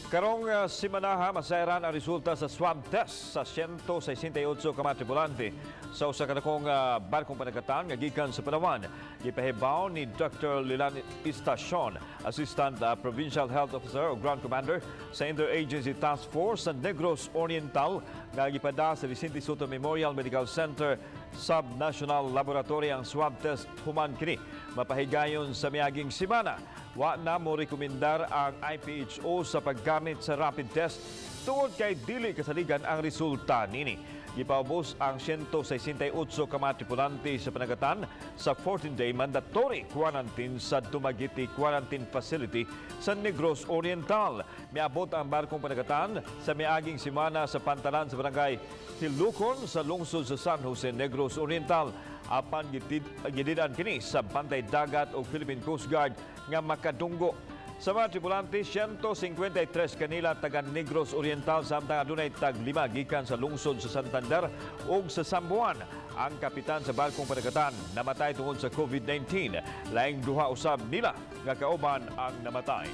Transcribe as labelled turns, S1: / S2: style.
S1: Karong simanaha, masayran ang resulta sa swab test sa 168 ka mga tripulante sa usa ka dakong barkong panagatan nga gikan sa Palawan. Gipahibaw ni Dr. Lilan Estacion, Assistant Provincial Health Officer o Ground Commander sa Interagency Task Force sa Negros Oriental, nga gipada sa Vicente Sotto Memorial Medical Center Subnational Laboratory ang swab test. Human kini mapahigayon sa miaging semana. Wa na mo rekomendar ang IPHO sa paggamit sa rapid test tungod kay dili kasaligan ang resulta nini. Gipaubos ang 168 ka mga tripulante sa panagatan sa 14-day mandatory quarantine sa Dumaguete Quarantine Facility sa Negros Oriental. Miabot ang barkong panagatan sa miaging semana sa pantalan sa barangay Hilukon sa lungsod sa San Jose, Negros Oriental. Apan gidid-an kini sa Bantay Dagat o Philippine Coast Guard nga makadunggo. Sa mga tripulante, 153 kanila taga Negros Oriental, samtang adunay tag 5 gikan sa lungsod sa Santander ug sa Samboan. Ang kapitan sa barkong panagatan namatay tungod sa COVID-19. Laing duha usab nila nga kauban ang namatay.